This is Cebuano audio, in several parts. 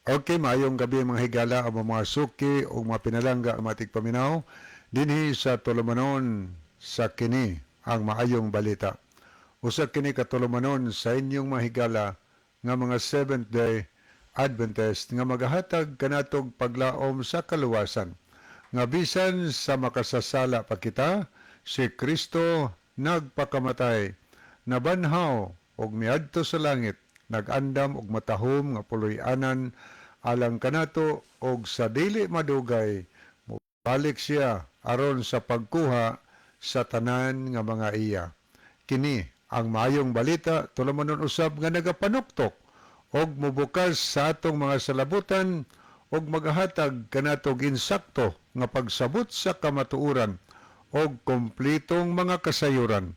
Okay, maayong gabi, mga higala, ang mga suki o mga pinalangga ang mga tigpaminaw dinhi sa tulumanon sa kini ang maayong balita. Usa kini ka tulumanon sa inyong mga higala nga mga Seventh Day Adventist nga magahatag kanatog paglaom sa kaluwasan. Nga bisan sa makasasala pa kita, si Kristo nagpakamatay, nabanhaw og miadto sa langit, nag-andam og matahom nga puloy-anan alang kanato og sa dili madugay mobalik siya aron sa pagkuha sa tanan nga mga iya. Kini ang maayong balita, tulumanon usab nga nagapanuktok og mobukas sa atong mga salabutan og magahatag kanatog insakto nga pagsabot sa kamatuoran og kompletong mga kasayuran,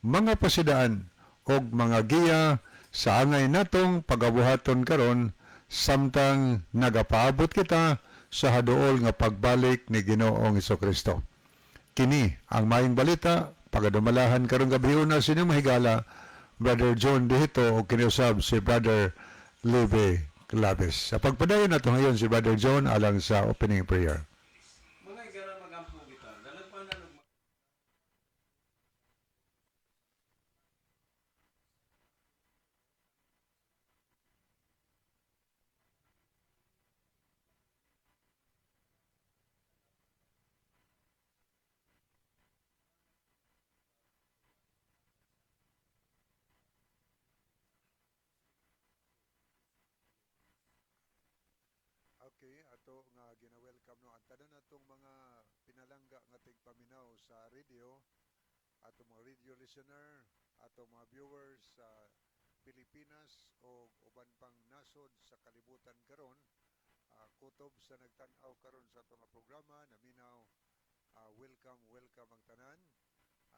mga pasidaan og mga giya sa angay natong pagabuhaton karon samtang nagapaabot kita sa haduol nga pagbalik ni Ginoong Kristo. Kini ang maayong balita, pagadumalahan karong gabi una sa inyong mahigala, Brother John Dihito, o kiniusab si Brother Lebe Claves. Sa pagpadayon nato ngayon si Brother John alang sa opening prayer. Mga higala, magampo kita. Dalagpanan og Okay, ato nga gina-welcome, no, ang tanan natong mga pinalangga nga tigpaminaw sa radio, ato mga radio listener, ato mga viewers sa Pilipinas o uban pang nasod sa kalibutan karon, kutob sa nagtan-aw karon sa ato nga programa, naminaw, welcome, welcome ang tanan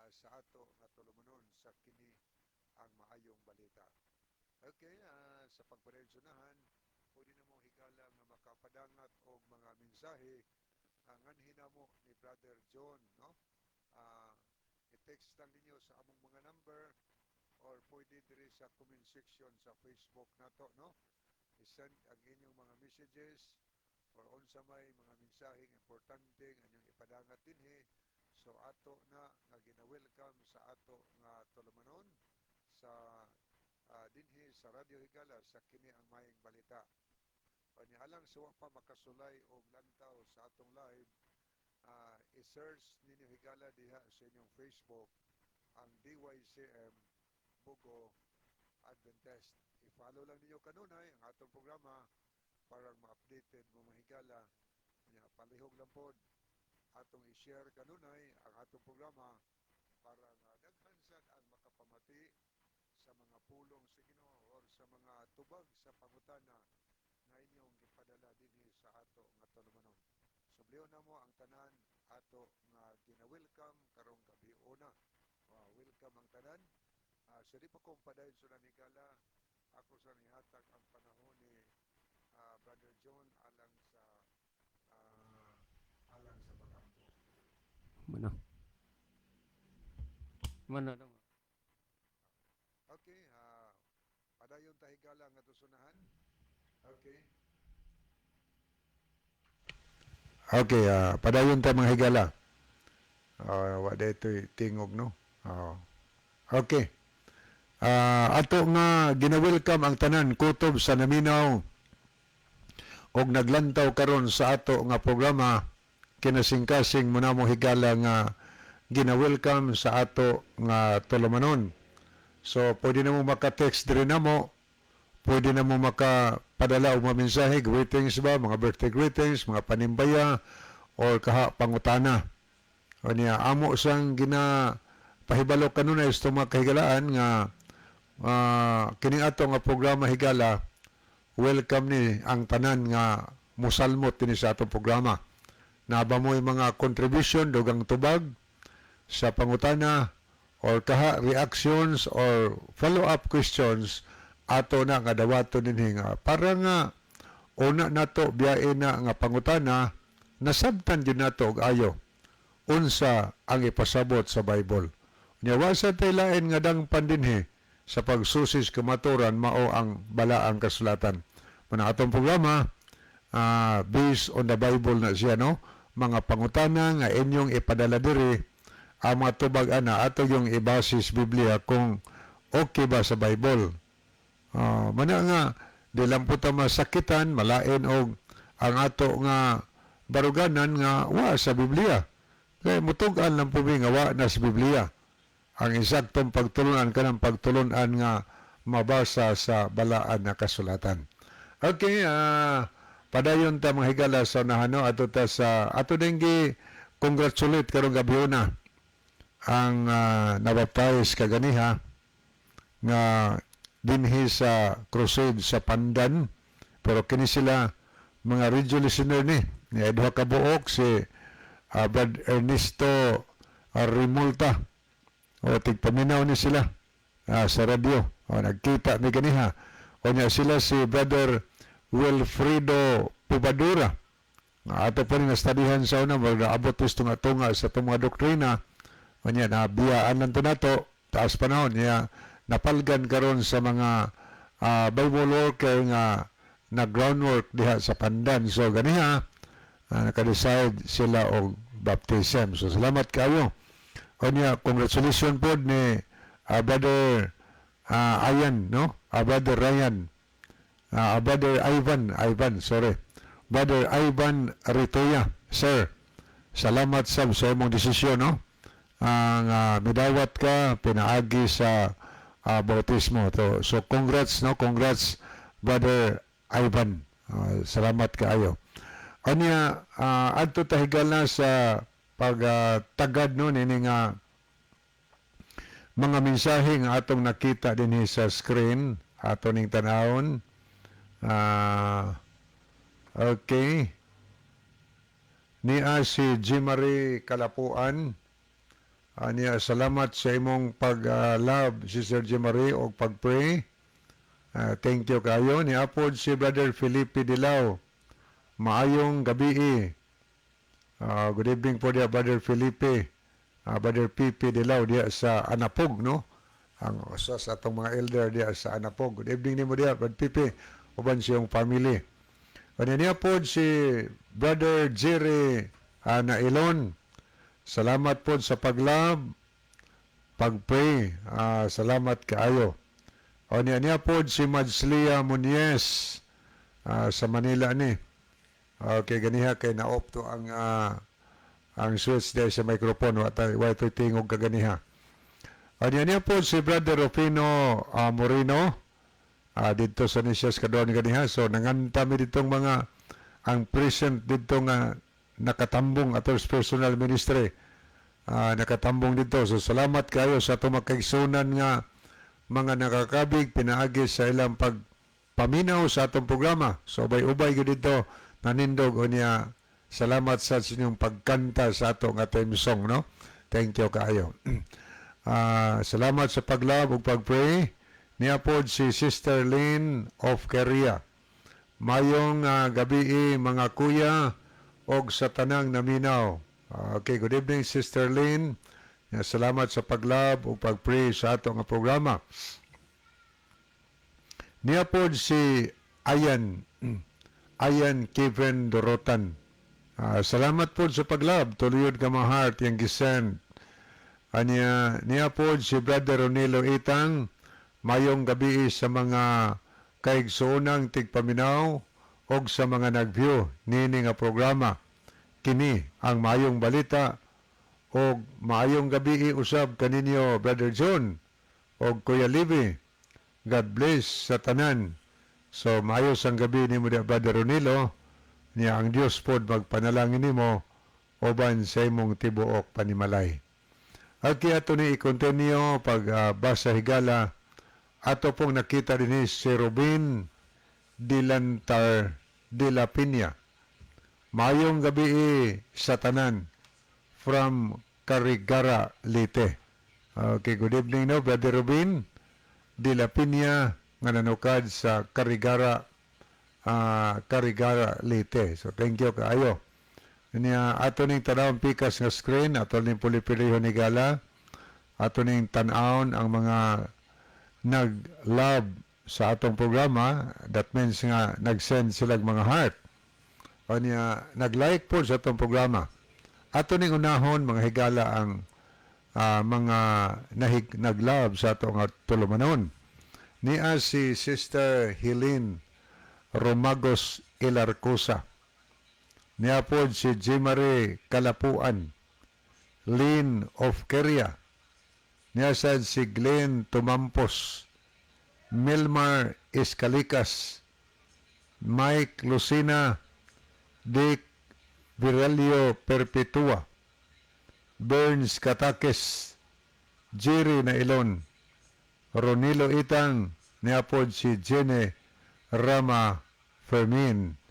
sa ato nga tulumanon sa kini ang maayong balita. Okay, sa pagpadayon, pwede na mo, higala, nga makapadangat og mga mensahe nganhi namo ni Brother John, no? I-text lang ninyo sa among mga number or pwede diri sa comment section sa Facebook nato, no? I-send ang inyong mga messages or unsa may mga mensaheng importante nga inyong ipadangat dinhi. So ato na nga gina-welcome sa ato nga tulumanon sa dinhi sa Radyo Higala sa kini ang maayong balita. Unya alang sa wa pa makasulay og lantaw sa atong live, i-search ninyo, higala, diha sa inyong Facebook ang DYCM Bogo Adventist. I-follow lang ninyo kanunay ang atong programa para ma-updated mo, mga higala. Unya palihog lang pod atong i-share kanunay ang atong programa para nga daghan sad ang makapamati sa mga pulong sa Ginoo or sa mga tubag sa pangutana nga inyong gipadala dinhi sa ato nga tulumanon. Subliyon namo ang tanan, ato nga gina-welcome karong gabi una. Welcome ang tanan. Sa di pa kong padayon sa higala, ako sa nihatag ang panahon ni Brother John alang sa pag-ampo. Mano. Mano dong. Okay, padayon ta, higala, nga sunahan. Okay. Okay, padayon ta, mga higala. Wa ito tingog, no. Okay. Ato nga gina-welcome ang tanan kutob sa naminaw og naglantaw karon sa ato nga programa, kinasingkasing mo namo, higala, nga gina-welcome sa ato nga tulumanon. So pwede na mo maka-text diri namo, pwede na mo makapadala og mga mensahe, greetings ba, mga birthday greetings, mga panimbaya or kaha pangutana. O niya, amo sang gina pahibalo kanunay sa mga kahigalaan nga kining ato nga programa, higala, welcome ni ang tanan nga musalmot dinhi sa atong programa. Naba mo yung mga contribution, dugang tubag sa pangutana or kaha reactions or follow-up questions, ato na nga dawaton dinhi nga para nga Una nato biyae na nga pangutana, nasabtan gyud nato og ayo unsa ang ipasabot sa Bible. Nya wa sa tay lain nga dangpan dinhi sa pagsusis kamaturan, mao ang balaang kasulatan. Muna atong programa, based on the Bible na siya, no? Mga pangutana nga inyong ipadala diri, ang mga tubag ana ato yung ibasis Biblia kung okay ba sa Bible. Mana nga di lang po ta masakitan, malain og ang ato nga baruganan nga wa sa Biblia. Kay mutug-an lang po mi nga wa na sa Biblia. Ang eksaktong pagtulunan kanang pagtulunan nga mabasa sa balaan na kasulatan. Okay, padayon ta, mga higala, sa nahano ato ta sa ato denggi congratulate karong gabi na ang nabaptize kaganiha nga dinhi sa crusade sa Pandan, pero kini sila mga radio listener ni ni duha ka buok, si Brad Ernesto Rimulta o tigpaminaw ni sila sa radyo o nagkita mi ganiha o niya sila si Brother Wilfredo Pubadura nga ato pa rin nastadihan sa una, mag abot is tunga-tunga sa itong mga doktrina o niya nabiyaan lang to nato taas panahon niya napalgan karon sa mga Bible worker nga na groundwork diha sa Pandan. So ganiha naka-decide sila og baptism. So salamat kayo. O niya congratulations pod ni Brother Ayan, no? Brother Ryan, Brother Ivan, Ivan, sorry, Brother Ivan Ritoya. Sir, salamat sab sa imong desisyon, no, ang midawat ka pinaagi sa bautismo to. So congrats, no, congrats, Brother Ivan. Salamat kaayo. Anya adto ta higala sa pagtagad, no, nini nga mga mensahe nga atong nakita dinhi sa screen, ato ning tanawon. Okay, niya si Jimary Kalapuan. Niya salamat sa imong pag-love, Sister Jimary, og pag-pray. Thank you kayo. Ni apod si Brother Felipe Dilao. Maayong gabi. Good evening po diya, Brother Felipe. Brother Pipi Dilao diya sa Anapog, no? Ang usa sa atong mga elder diya sa Anapog. Good evening nimo diya, Brother Pipi, uban siyang family. Kanya niya po si Brother Jerry Nailon. Salamat po sa pag-love, pag-pray. Salamat kaayo. O niya niya po si Madslia Muñez sa Manila ni. Okay, ganiha kay na-off to ang switch dahil sa microphone. Wa ito'y tingog kaganiha. O niya niya po si Brother Rufino Moreno dito sa Nisias Kadoon ganiha. So nanganta mi ditong mga ang present dito nga nakatambong ato sa personal ministry. Nakatambong dito. So salamat kayo sa atong makaigsunan nga mga nakakabig pinaagi sa ilang pagpaminaw sa atong programa. So ubay-ubay gyud dito nanindog o niya salamat sa inyong pagkanta sa ato nga theme song, no? Thank you kaayo. Salamat sa pag-love ug pag-pray. Niya pod si Sister Lynn of Korea. Mayong gabi, mga kuya og sa tanang naminaw. Okay, good evening, Sister Lynn. Salamat sa pag-love ug pag-pray sa ato nga programa. Niya pod si Ayan Ayan Kevin Dorotan. Salamat po sa pag-love. Tuluyod ka mga heart yung gisend. Anya, niya po si Brother Ronilo Itang, mayong gabi sa mga kaigsuonang tigpaminaw og sa mga nag-view nini nga programa. Kini ang mayong balita og maayong gabi usab kaninyo, Brother John og Kuya Libby. God bless sa tanan. So maayos ang gabi nimo diya, Brother Ronilo. Niya ang Dios pod magpanalangin nimo uban sa imong tibuok panimalay. Okay, ato ni i-continue pag basa, higala. Ato pong nakita din si Robin Dilantar de la Piña. Mayong gabi sa tanan from Carigara, Leyte. Okay, good evening, no, Brother Robin de la Piña nga nanukad sa Carigara, Carigara, Leyte. So thank you kaayo. Niya ato ning tanawon pikas nga screen, ato ning puli-pulihon ni gala, ato ning tan-awon ang mga nag-love sa atong programa. That means nga nag-send sila mga heart. O niya, nag-like po sa atong programa. Ato ning unahon, mga higala, ang mga nag-love sa atong nga tulumanon. Niya si Sister Helene Romagos Ilarcosa. Niya po si Jimare Kalapuan, Lynn of Keria. Niya sad si Glenn Tumampos, Milmar Escalicas, Mike Lucina, Dick Virelio Perpetua, Burns Katakes, Jerry Nailon, Ronilo Itang, niya po si Jenny Rama Fermin.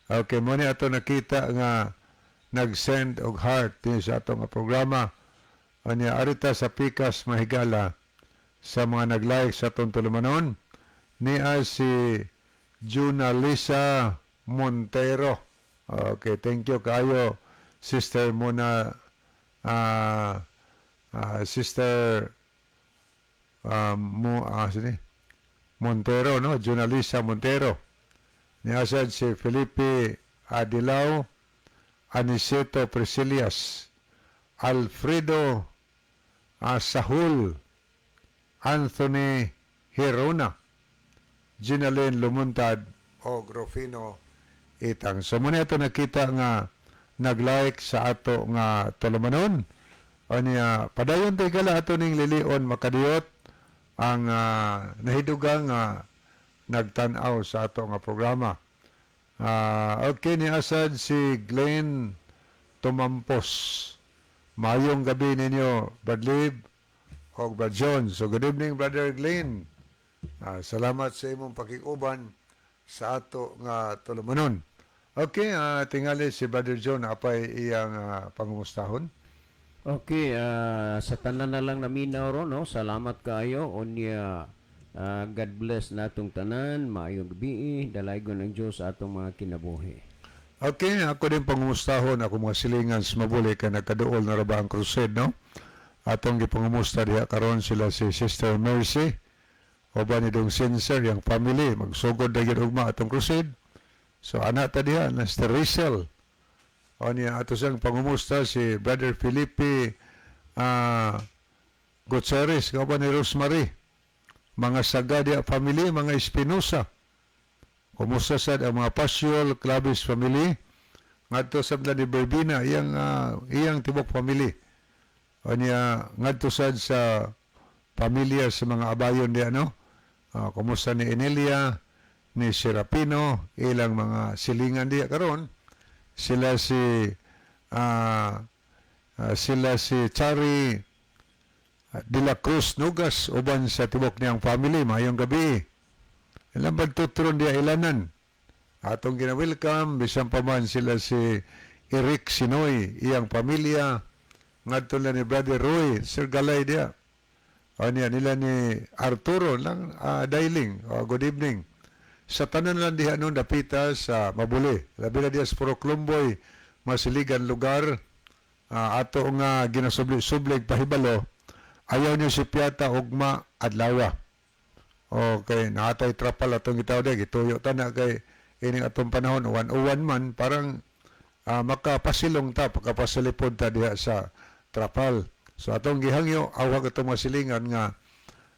Okay, mo ni ato nakita nga nag-send og heart din sa atong nga programa. Anya arita sa pikas, mahigala, sa mga nag-like sa atong tulumanon. Niya si Junalisa Montero. Okay, thank you kayo, Sister Muna, Sister mo sini Montero, no? Junalisa Montero. Niya sad si Felipe Adilao, Aniceto Priscilias, Alfredo Sahul, Anthony Hirona, Ginalyn Lumuntad o Rufino Itang. So muna ito nakita nga nag-like sa ato nga tulumanon. O niya, padayon tayo gala, ato ning lilion makadiyot ang nahidugang nga nagtan-aw sa ato nga programa. Okay, ni asad si Glenn Tumampos. Mayong gabi ninyo, Brad Lib o Brad John. So good evening, Brother Glenn. Salamat sa imong pakikuban sa ato nga tulumanon. Okay, tingali si Brother John apay iyang pangumustahon. Okay, sa tanan na lang naminaw ro, no. Salamat kaayo unya, God bless natong tanan, maayong gabi, dalaygon ang Dios sa atong mga kinabuhi. Okay, ako din pangumustahon ako mga silingan sa Mabuli kay nagkaduol na ra ba ang crusade, no? Atong gipangumusta diha karon sila si Sister Mercy uban ni Dong Sincere, yang family, magsugod na gyud ugma atong crusade. So ana ta diha na Sister Rachel. O niya ato siyang pangumusta si Brother Felipe Gutierrez kauban ni Rosemary. Mga Sagadia family, mga Espinosa. Kumusta sad ang mga Pasyol, Clavis family. Ngadto sa ni Berbina, iyang tibok family. O niya ngadto sad sa pamilya sa mga Abayon diya, no? Kumusta ni Enelia, ni Serapino, ilang mga silingan diya karon. Sila si Chari de la Cruz Nugas uban sa tibok niyang family, maayong gabi. Ilang pagtutron diya ilanan. Atong gina-welcome, bisan pa man sila si Eric Sinoy, iyang pamilya, ngadto na ni Brother Roy, Sir Galay diya. O niya, nila ni Arturo lang, Dailing. O, good evening. Sa tanan lang diha noon dapita sa Mabuli. Labi na diha sa Purok Lumboy, masiligan lugar, ato nga ginasubli-sublig pahibalo, ayaw niyo si Piata ugma adlawa. Okay, naatay trapal atong gitaw diha, gituyo ta na kay ining atong panahon uwan-uwan man, parang makapasilong ta, pagkapasilipod ta diha sa trapal. So atong gihangyo awag atong masilingan nga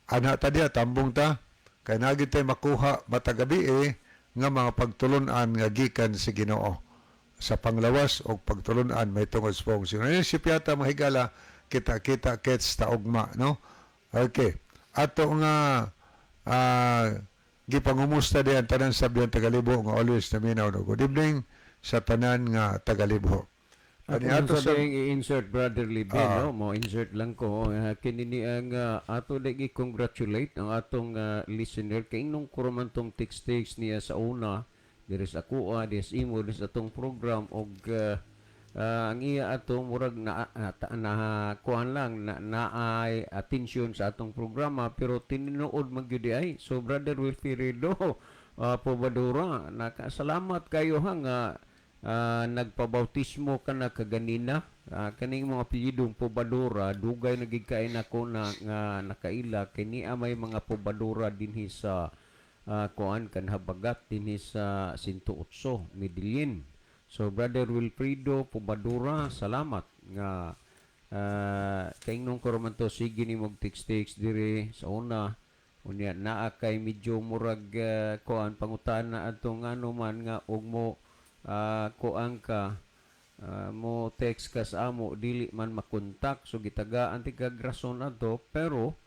ana ta diha, tambong ta kay nagi tay makuha matag gabi eh, nga mga pagtulunan nga gikan si Ginoo sa panglawas o pagtulunan may tungod sa pong sino. Si Piata, mahigala, kita-kita kets ta ugma, no? Okay. Ato nga gipangumusta diyan tanan sa biyang Tagalibo nga always naminaw, no. Good evening sa tanan nga Tagalibo. Ako Ani lang ato sa sa i-insert, Brother Liben, Ah. no? Mo insert lang ko, kini ni ang ato lagi congratulate ang atong listener kay nung kuruman tong text text niya sa una diri sa akoa, diri sa imo, diri sa atong program og ang iya ato murag na kuan lang na naay attention sa atong programa pero tinuod man gyud ay. So Brother Wilfredo, Pobadura. Nakasalamat kayo ha nga nagpabautismo ka na kaganina. Kaning mga apelyidong Pobadura, dugay na gid kay nako na nga nakaila kay niya may mga Pobadura dinhi sa kuan kan habagat dinhi sa 108 Medellin. So Brother Wilfredo Pobadura, salamat nga kay nung ko man to sige ni mog text diri sa una. Unya naa kay medyo murag kuan pangutan na adto ngano man nga og mo kuan ka mo text ka sa amo dili man makontak, so gitagaan ti kag rason adto, pero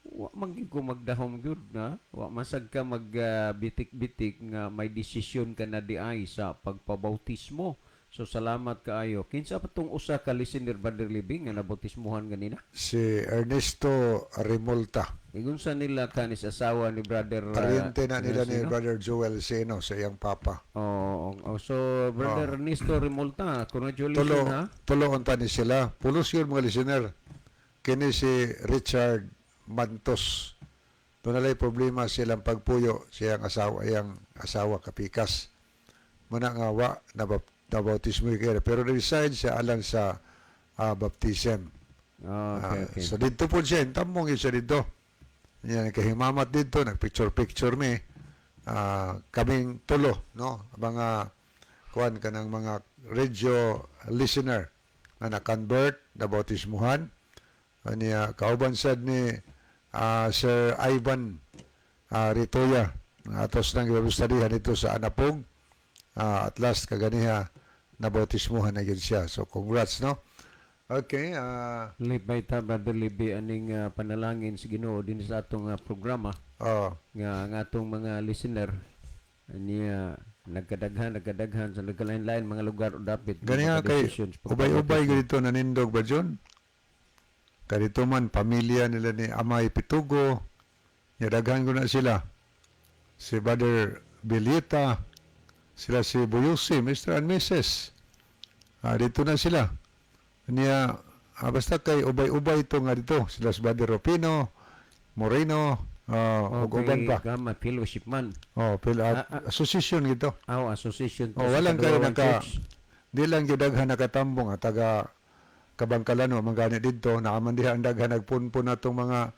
wa man gyud ko magdahom gyud na wa man sad ka mag bitik-bitik nga may desisyon ka na di ay sa pagpabautismo. So salamat kaayo. Kinsa pa tong usa ka listener, Brother Living, nga nabautismuhan ganina? Si Ernesto Remolta. Ingon sa nila kanis asawa ni Brother Pariente na nila ni sino? Brother Joel Seno sa iyang papa. Oh, so Brother Ernesto Remolta, congratulations Tulo, ha. Tulo unta ni sila. Pulos yun, mga listener. Kini si Richard Mantos. Doon nala'y problema silang pagpuyo siyang asawa, iyang asawa kapikas. Muna nga wa na bautismo kaya. Pero decide siya alang sa baptism. Okay, Ah, okay. So dito po siya, tambong yun siya dito. Yan, kahimamat dito, nagpicture-picture mi. Kaming tulo, no? Mga kuan ka ng mga radio listener na na-convert, na bautismuhan. Aniya, kauban sad ni Sir Ivan Ritoya, nga atos nang gibustadihan dito sa Anapog. At last, kaganiha, nabautismuhan na yun siya. So, congrats, no? Okay, Lipay ta, Brother Libby, aning panalangin sa Ginoo din sa atong programa nga ang atong mga listener niya nagkadaghan nagkadaghan sa nagkalain-lain mga lugar o dapit nga Ganiha kay makadesisyon sa ubay-ubay pagpabautismo. ganito nanindog ba John? Kadito man pamilya nila ni Amay Pitugo, nya daghan ko na sila. Si Brother Bilita, sila si Buyusi, Mr. and Mrs. Dito na sila. Niya, basta kay ubay-ubay ito nga dito. Sila si Brother Rupino, Moreno, ug uban pa. Gama fellowship man. Oh, association gito. Aw, association to Oh, sa walang kayo Kadulawan naka Church. di lang gyud daghan nakatambong taga Kabangkalan wa man gani didto naaman diha ang daghan nagpunpon natong mga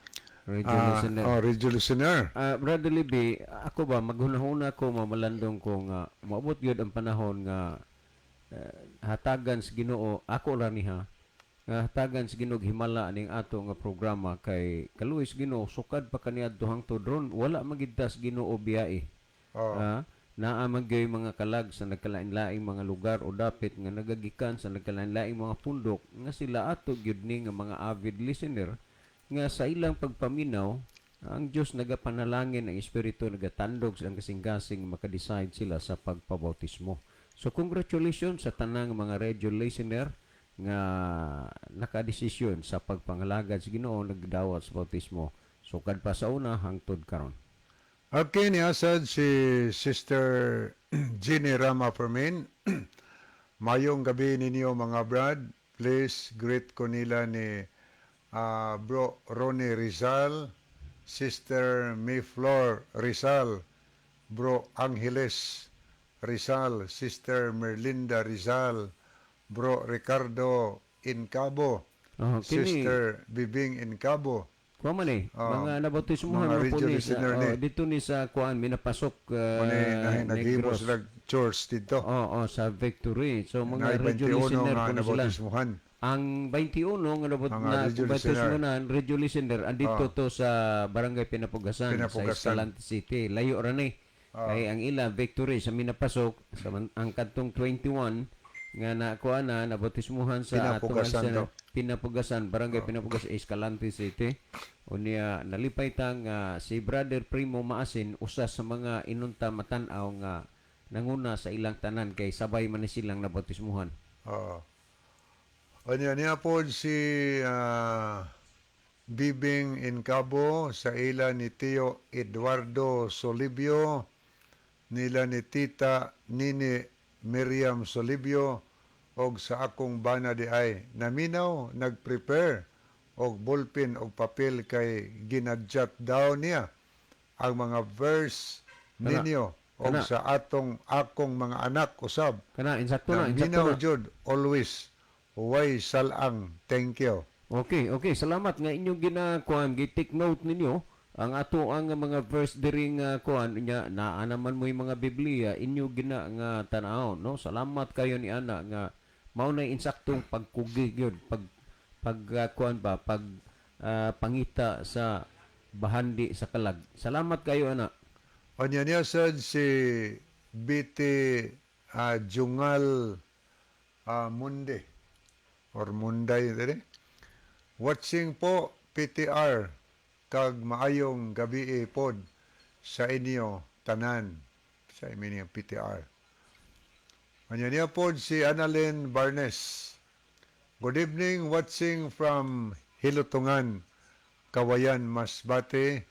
Radio listener. Oh, radio listener. Brother Libby, ako ba maghunahuna ko mamalandong ko nga moabot gyud ang panahon nga hatagan sa Ginoo ako ra niha nga hatagan sa Ginoo himala ning ato nga programa kay kaluoy sa Ginoo sukad pa kaniadto hangtod ron wala magid ta sa Ginoo biyae. Oh. Naa man gyud mga kalag sa nagkalain-laing mga lugar o dapit nga nagagikan sa nagkalain-laing mga pundok nga sila ato gyud ni nga mga avid listener nga sa ilang pagpaminaw ang Dios nagapanalangin, ang Espiritu nagatandog sa ang kasing-kasing makadecide sila sa pagpabautismo. So congratulations sa tanang mga radio listener nga nakadesisyon sa pagpangalagad sa Ginoo, nagdawat sa bautismo sukad pa sa una hangtod karon. Okay, ni asad si Sister Jeannie Rama Fermin. Mayong gabi ninyo, mga brad. Please greet ko nila ni Bro Ronnie Rizal, Sister Mayflor Rizal, Bro Angeles Rizal, Sister Merlinda Rizal, Bro Ricardo Incabo, Oh, kini Sister Bibing Incabo. Kuha man eh, Oh, mga nabautismuhan mga mo po radio ni sa, listener ni. Oh, dito ni sa kuan minapasok Muna naghimo Negros. sila church dito. Oo, sa Victory. So mga Naay radio 21 listener nga kuno sila. nabautismuhan. Ang 21 nga nabot Mga na radio bautismuhan, radio listener andito to sa Barangay Pinapugasan, sa Pinapugasan. Escalante City. Layo ra ni. Kay ang ila Victory sa minapasok sa ang kadtong 21 nga nakuha na nabautismuhan sa atong Pinapugasan sa to. Pinapugasan, Barangay Pinapugasan, Escalante City. Unya nalipay ta nga si Brother Primo Maasin usa sa mga inunta matan-aw nga nanguna sa ilang tanan kay sabay man ni silang nabautismuhan. Oo. Anya niya po si Bibing Incabo sa ila ni Tio Eduardo Solibio, nila ni Tita Nini Miriam Solibio, og sa akong bana di ay naminaw nagprepare og ballpen og papel kay ginadjat daw niya ang mga verse. Ninyo og Kana. sa atong akong mga anak usab. Kana insakto na, insakto Naminaw na. jud always. Way salang. Thank you. Okay. Salamat nga inyong ginakuan, gi-take note ninyo ang ato ang mga verse diri nga kuan nya naa naman mo yung mga Biblia inyo gina nga tan-awon, no? Salamat kayo ni ana nga mao na insaktong pagkugi gyud pag pag kuan ba pag pangita sa bahandi sa kalag. Salamat kayo, ana. Onya niya sad si BT Jungal Munde or Munday diri. Watching po PTR kag maayong gabi pod sa inyo tanan sa inyo PTR. Onya niya pod si Annalyn Barnes. Good evening, watching from Hilutungan, Kawayan, Masbate.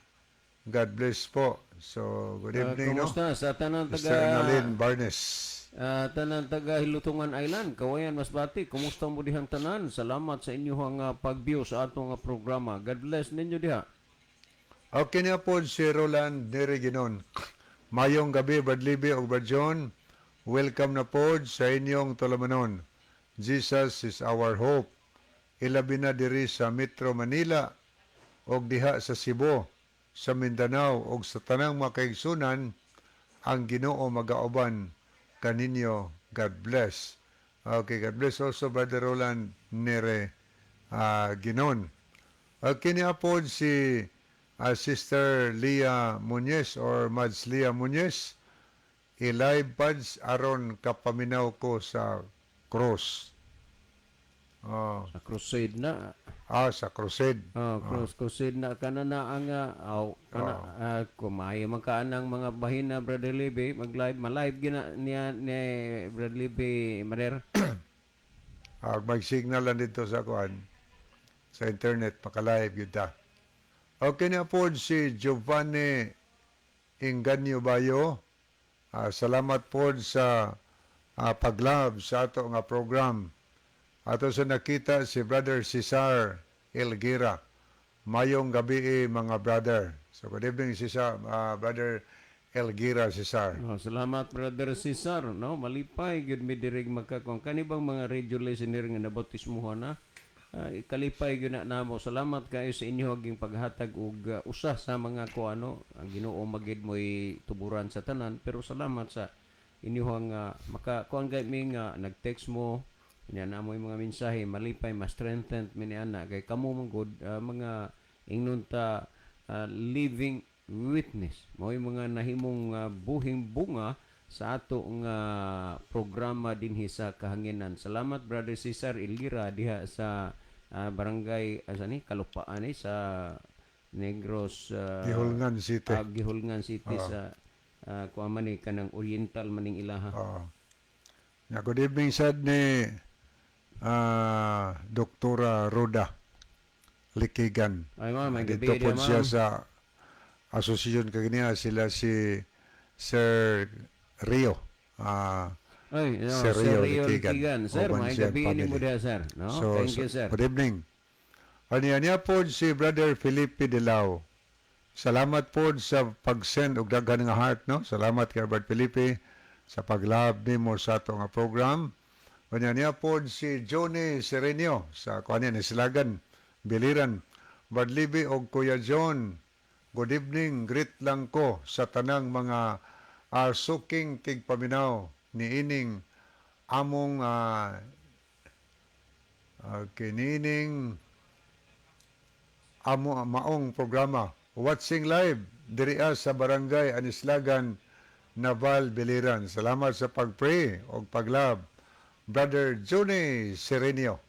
God bless po. So, good evening, no? Kumusta sa tanan Mr. taga Annalyn Barnes. Tanan taga Hilutungan Island, Kawayan, Masbate. Kumusta mo dihang tanan? Salamat sa inyong pag-view sa atong programa. God bless ninyo diha. Okay na po si Roland Nereginon. Mayong gabi, Brad Libby o Brad John. Welcome na po sa inyong tulumanon. Jesus is our hope. Ilabi na diri sa Metro Manila og diha sa Cebu, sa Mindanao og sa tanang mga kaigsunan, ang Ginoo magauban kaninyo. God bless. Okay, God bless also Brother Roland Nere Ginon. Okay niya po si Sister Leah Muñez or Mads Leah Muñez. I-live pads aron kapaminaw ko sa cross. Oh, Sa crusade na. sa crusade. Oh, crusade na kana na ang aw kana kumayo man ka anang mga bahina, Brother Libby, mag-live, ma-live gina niya ni Brother Libby Marer. Mag-signal lang dito sa kuan sa internet, maka-live yun ta. Okay na po si Giovanni Inganyo Bayo. Salamat po sa pag-love sa ato nga program. Ato sa nakita si Brother Cesar Elgira. Mayong gabi eh, mga brother. So good evening, Cesar, Brother Elgira Cesar. Oh, salamat, Brother Cesar, no? Malipay gyud mi diri magkakon kani bang mga radio listener nga nabautismuhan na. Kalipay gyud na namo. Salamat kayo sa inyo aging paghatag og usa sa mga kuano ang Ginoo magid mo'y tuburan sa tanan, pero salamat sa inyong maka kuan kay mi nga nag-text mo nya na mo mga mensahe. Malipay, mas strengthened mi ni ana kay kamo man gud mga ingnon ta living witness, mao'y mga nahimong buhing bunga sa ato nga programa dinhi sa kahanginan. Salamat, Brother Cesar Elgira diha sa barangay asa ni Kalupaan ni sa Negros Gihulngan City. Gihulngan City sa kuan man ni kanang Oriental maning ilaha. Oo. Na good evening sad ni Doktora Roda Likigan. Ay ma'am, may Dito gabi po diha, siya ma'am. sa association kagniya sila si Sir Rio. Ay, no, Sir Sir Rio Rio Likigan. Likigan. Sir, Uban may siya gabi ni mo family. diha, sir. No? So, Thank you, sir. good evening. Aniya niya po si Brother Felipe Delao. Salamat po sa pag-send og daghan nga heart, no? Salamat kay Brother Felipe sa pag-love nimo sa ato nga program. Aniya niya po si Johnny Serenio sa kuan ni Silagan, Biliran. Brad Libby og Kuya John. Good evening, greet lang ko sa tanang mga suking tigpaminaw niining among kinining amo maong programa. Watching live diri sa Barangay Anislagan, Naval, Biliran. Salamat sa pag-pray og pag-love. Brother Johnny Serenio.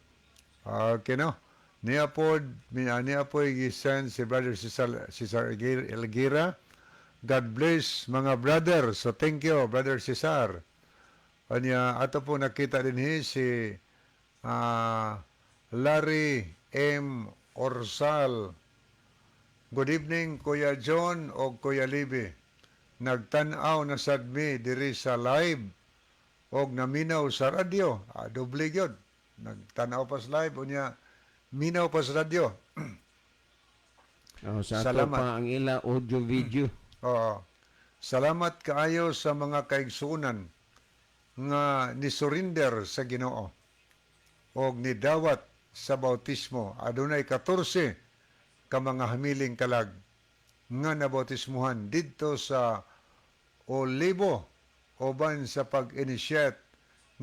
Okay, no? Niya po, niya po gi-send si Brother Cesar Elgira. God bless mga brother. So thank you, Brother Cesar. Anya, ato po nakita din hi si Larry M. Orsal. Good evening, Kuya John o Kuya Libby. Nagtan-aw na sad mi diri sa live og naminaw sa radyo. Doble gyud. Nagtan-aw pa sa live unya minaw pa sa radyo. Oh, sa ato Salamat. pa ang ila audio video. Oo. Salamat kaayo sa mga kaigsuonan nga ni-surrender sa Ginoo og nidawat sa bautismo. Adunay 14 ka mga hamiling kalag nga nabautismuhan didto sa Olivo uban sa pag-initiate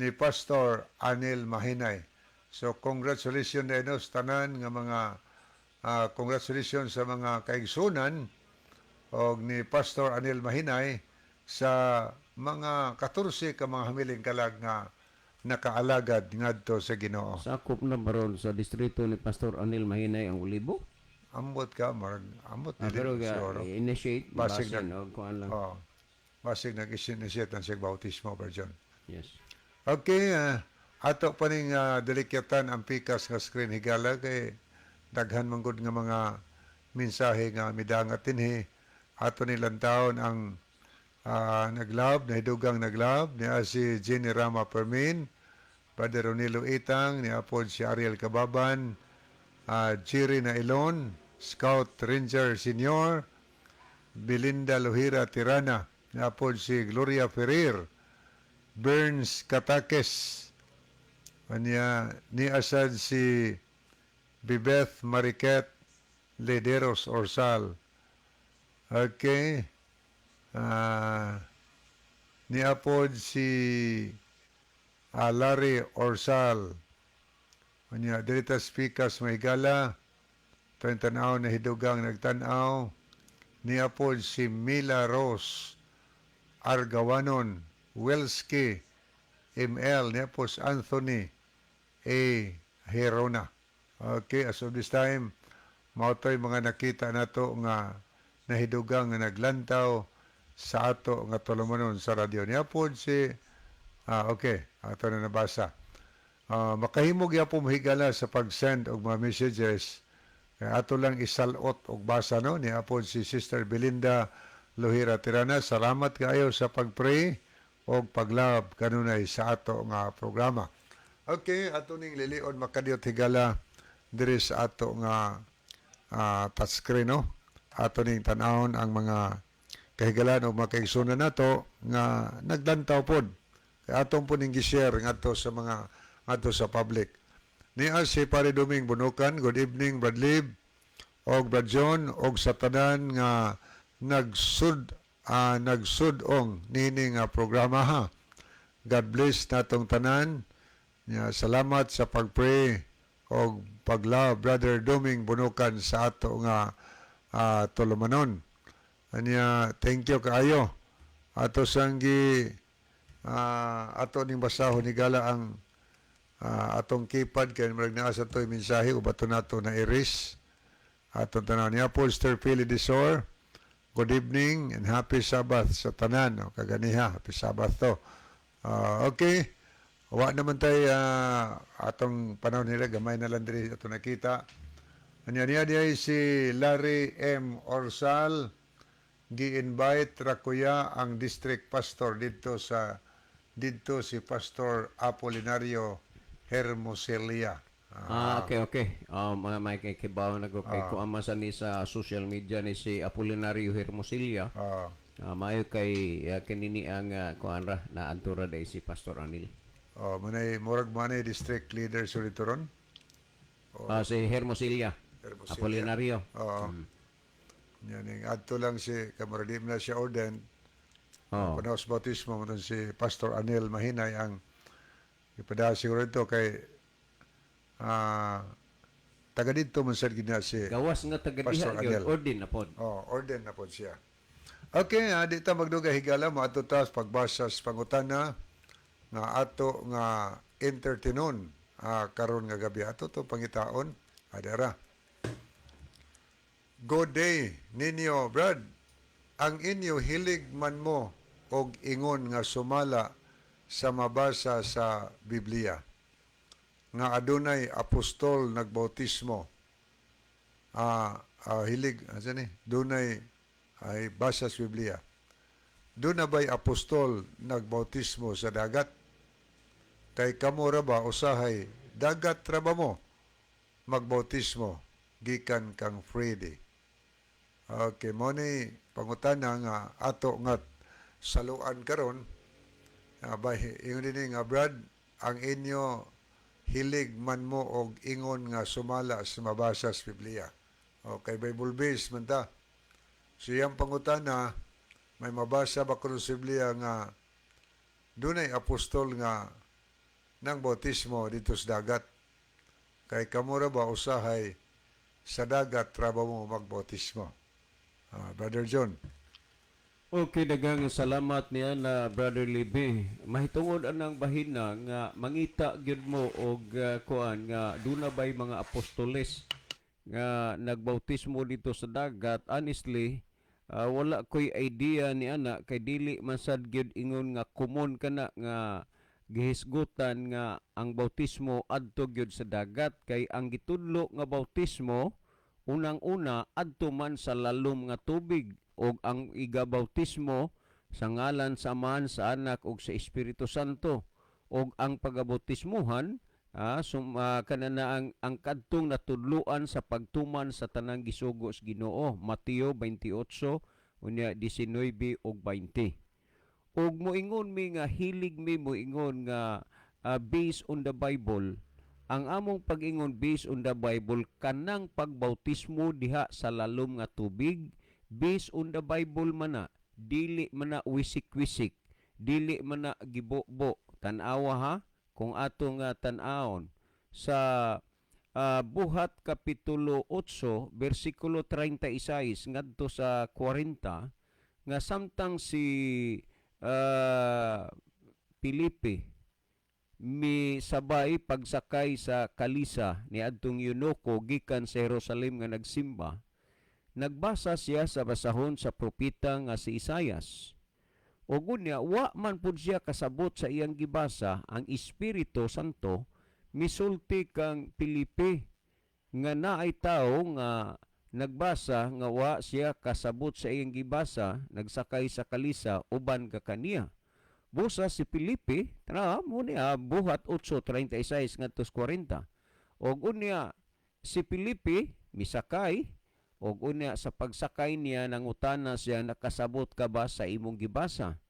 ni Pastor Anil Mahinay. So congratulations na tanan nga mga congratulations sa mga kaigsunan og ni Pastor Anil Mahinay sa mga 14 ka mga hamiling kalag nga nakaalagad ngadto sa Ginoo. Sakop na baron sa distrito ni Pastor Anil Mahinay ang Olibo? Ambot ka, marag ambot Ah, dili pero ga, siguro. Initiate, Basig basin, og kuan lang. Oh. Basig nag-initiate ang siyang bautismo, Brother John. Yes. Okay, ato pa ning dalikyatan ang pikas nga screen, higala, kay daghan man gud nga mga mensahe nga midangat dinhi. Ato nilang taon ang naglove, nahidugang naglove niya si Jenny Rama Permin, Brother Ronilo Itang, niya po si Ariel Kababan, Jerry Nailon, Scout Ranger Senior, Belinda Lohira Tirana, niya po si Gloria Ferrer, Burns Katakes, anya ni asad si Bibeth Mariquet Lederos Orsal. Okay. Niapod si Larry Orsal. Anya dirita speakers mahigala. Tuwing tanaw na hidugang nagtanaw. Niapod si Mila Rose Argawanon Welski ML, niapod si Anthony A. Herona. Okay, as of this time, mao to'y mga nakita nato nga nahidugang nga naglantaw sa ato nga tulumanon sa radyo. Niapod si okay, ato na nabasa. Makahimo gyapon mahigala sa pag-send og mga messages. Kaya ato lang isalot og basa, no. Niapod si Sister Belinda Lohira Tirana. Salamat kaayo sa pag-pray og pag-love kanunay sa ato nga programa. Okay, ato ning lilion makadiyot, higala, diri sa ato nga touchscreen, no. Ato ning tan-awon ang mga kahigalan o mga kaigsunan nato nga naglantaw pod. Kaya atong po ning gi-share ngadto sa mga ngadto sa public. Niya si Pare Duming Bunukan, good evening, Brad Lib, og Brad John, og sa tanan nga nagsudong nini nga programa ha. God bless natong tanan. Nya, salamat sa pag-pray og pag-love, Brother Duming Bunukan, sa ato nga tulumanon. Anya, thank you kaayo. Ato sanggi ato ning basahon higala ang atong keypad kay murag naa sa to'y mensahe o bato nato na iris. Atong tanaw niya po, Sir Philly Disor. Good evening and happy Sabbath sa tanan. O, kaganiha, happy Sabbath to. Okay. Wa naman tay atong panahon nila, gamay na lang diri ato nakita. Anya niya diay si Larry M. Orsal, gi-invite ra kuya ang district pastor didto si Pastor Apolinario Hermosilla. Ah, okay. May kay kibaw na ko kay kuan man sa ni sa social media ni si Apolinario Hermosilla. Maayo kay kinini ang kuan ra na adto ra dai si Pastor Anil. Oh, manay murag manay district leader sa dito ron. Ah, si Hermosilla. Hermosilla. Apolinario. Oo. Yan ning adto lang si kamura di na siya ordained. Panahon sa bautismo mo si Pastor Anil Mahinay ang ipada siguro ito kay taga dito man sad gid na si Gawas nga taga diha Pastor gyud Anil. ordin na pod. Oh, ordained na pod siya. Okay, di ta magdugay, higala, moadto ta sa pagbasa sa pangutana nga ato nga entertainon karon nga gabi. Ato to pangitaon adara. Good day ninyo, Brad. Ang inyo hilig man mo og ingon nga sumala sa mabasa sa Biblia nga adunay apostol nagbautismo. Hilig asa ni dunay ay basa sa Biblia. Doon na ba'y apostol nagbautismo sa dagat? Kay kamo ra ba usahay dagat ra ba mo magbautismo gikan kang Freddy? Okay, mo ni pangutana nga ato nga Saluan karon. Bay ingon dinhi nga, "Brad, ang inyo hilig man mo og ingon nga sumala sa mabasa sa Biblia." Okay, Bible base man ta. So iyang pangutana, may mabasa ba kuno sa Biblia nga dunay apostol nga nang bautismo dito sa dagat? Kay kamo ra ba usahay sa dagat ra ba mo magbautismo? Brother John. Okay, daghang salamat niya na, Brother Libe. Mahitungod anang bahina nga mangita gyud mo og kuan nga duna bay mga apostoles nga nagbautismo dito sa dagat. Honestly, wala ko'y idea ni ana kay dili man sad gyud ingon nga common kana nga gihisgutan nga ang bautismo adto gyud sa dagat, kay ang gitudlo nga bautismo, unang-una, adto man sa lalom nga tubig ug ang igabautismo sa ngalan sa Amahan, sa Anak ug sa Espiritu Santo, ug ang pagabautismuhan kanana ang kadtong natudloan sa pagtuman sa tanang gisugo sa Ginoo, Mateo 28 unya 19 ug 20. Ug moingon mi nga hilig mi moingon nga based on the Bible. Ang among pag-ingon based on the Bible, kanang pagbautismo diha sa lalom nga tubig, based on the Bible man na, dili man na wisik-wisik, dili man na gibobo. Tan-awa ha, kung ato nga tan-awon sa Buhat kapitulo 8 bersikulo 36 ngadto sa 40, nga samtang si Felipe mi sabay pagsakay sa kalisa ni adtong eunuko gikan sa Jerusalem nga nagsimba, nagbasa siya sa basahon sa propeta nga si Isayas. Ug unya wa man pud siya kasabot sa iyang gibasa, ang Espiritu Santo misulti kang Felipe nga naay tawo nga nagbasa nga wa siya kasabot sa iyang gibasa, nagsakay sa kalisa uban ka kaniya. Busa si Felipe, tara mo niya, Buhat 8:36 ngadto 40. Og unya si Felipe misakay og unya sa pagsakay niya nangutana siya, "Nakasabot ka ba sa imong gibasa?"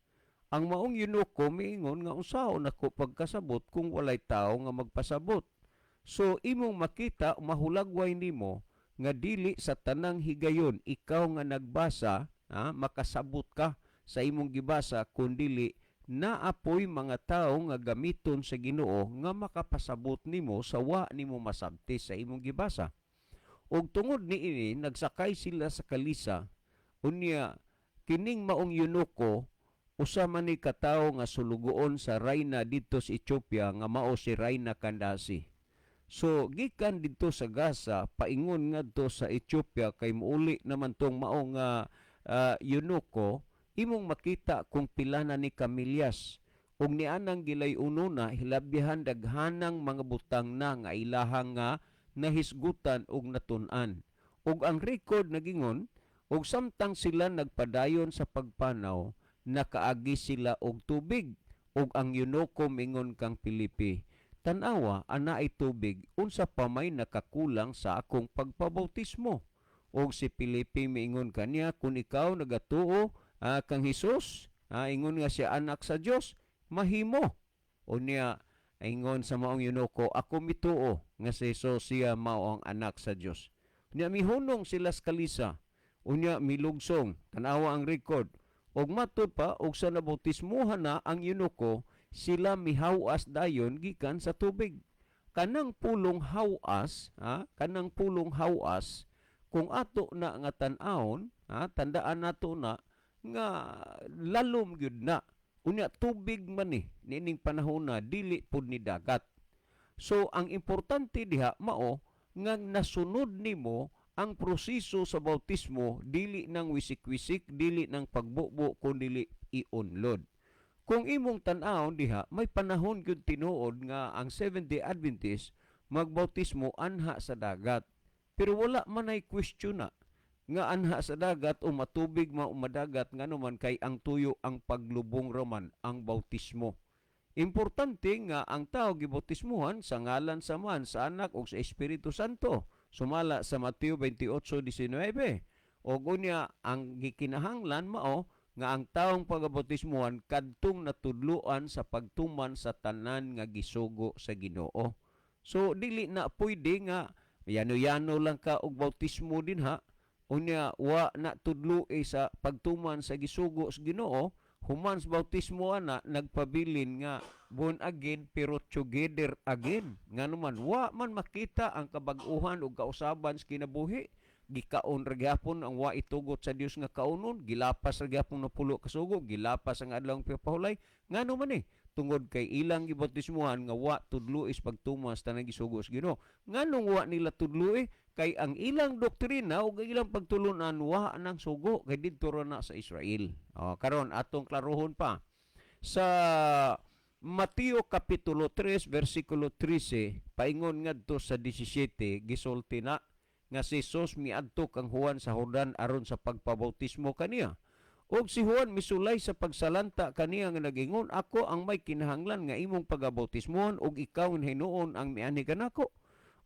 Ang maong eunuko miingon nga, "Unsaon nako pagkasabot kung walay tawo nga magpasabot?" So imong makita, mahulagway nimo nga dili sa tanang higayon ikaw nga nagbasa makasabot ka sa imong gibasa, kundili naapoy mga tawo nga gamiton sa Ginoo nga makapasabot nimo sa wa nimo masabti sa imong gibasa. Ug tungod niini nagsakay sila sa kalisa. Unya kining maong eunuko usa man ni katawo nga sulugoon sa rayna didto sa Ethiopia nga mao si Rayna Candace. So gikan didto sa Gaza paingon ngadto sa Ethiopia kay muuli naman tong mao nga eunuko, imong makita kung pila na ni kamilyas. Ug nianang gilay-uno na hilabyahan daghanang mga butang na nga ilahang nga nahisgutan og natun-an. Ug ang record nagingon, ug samtang sila nagpadayon sa pagpanaw, nakaagi sila og tubig, ug ang eunuko mingon kang Felipe, "Tan-awa, ana ay tubig, unsa pa may nakakulang sa akong pagpabautismo?" Og si Felipe miingon kaniya, "Kung ikaw nagatuo kang Hesus, ingon nga siya anak sa Dios, mahimo." Unya ingon sa maong eunuko, "Ako mituo nga si Hesus siya mao ang anak sa Dios." Unya mihunong sila sa kalisa. Unya milugsong, tan-awa ang record. Og matud pa, og sa nabautismuhan na ang eunuko, sila mihawas dayon gikan sa tubig. Kanang pulong hawas, ha? Kanang pulong hawas, kung ato na nga tan-awon, ha, tandaan nato na nga lalom gyud na. Unya tubig man ni niining panahon na, dili pud ni dagat. So ang importante diha mao nga nasunod nimo ang proseso sa bautismo, dili nang wisik-wisik, dili nang pagbubo, kun dili iunlod. Kung imong tan-awon diha, may panahon gyud tinuod nga ang Seventh-day Adventist magbautismo anha sa dagat. Pero wala man ay question na nga anha sa dagat o matubig ma o madagat, ngano man kay ang tuyo ang paglubong raman ang bautismo. Importante nga ang tao gibautismuhan sa ngalan sa Amahan, sa Anak ug sa Espiritu Santo. Sumala sa Mateo 28:19. Og unya ang gikinahanglan mao nga ang taong pagabautismuhan kadtong natudluan sa pagtuman sa tanan nga gisugo sa Ginoo. So dili na pwede nga yano-yano lang ka og bautismo dinha, unya wa na tudloi sa pagtuman sa gisugo sa Ginoo, human sa bautismo ana nagpabilin nga born again pero together again. Ngano man wa man makita ang kabag-uhan ug kausaban sa kinabuhi. Gikaon ra gyapon ang wa itugot sa Dios nga kaunon, gilapas ra gyapon napulo ka sugo, gilapas ang adlaw pahulay. Ngano man eh? Tungod kay ilang gibautismuhan nga wa tudloi sa pagtuman sa tanang gisugo sa Ginoo. Nganong wa nila tudloi? Kay ang ilang doktrina ug ang ilang pagtulunan wa nang sugo kay didto ra na sa Israel. O, karon atong klarohon pa sa Mateo kapitulo 3 versikulo 13 paingon ngadto sa 17, gisulti na nga si Jesus miadto kang Juan sa Jordan aron sa pagpabautismo kaniya. Ug si Juan misulay sa pagsalanta kaniya nga nagingon, "Ako ang may kinahanglan nga imong pagabautismohan ug ikaw hinuon ang mianhi kanako?"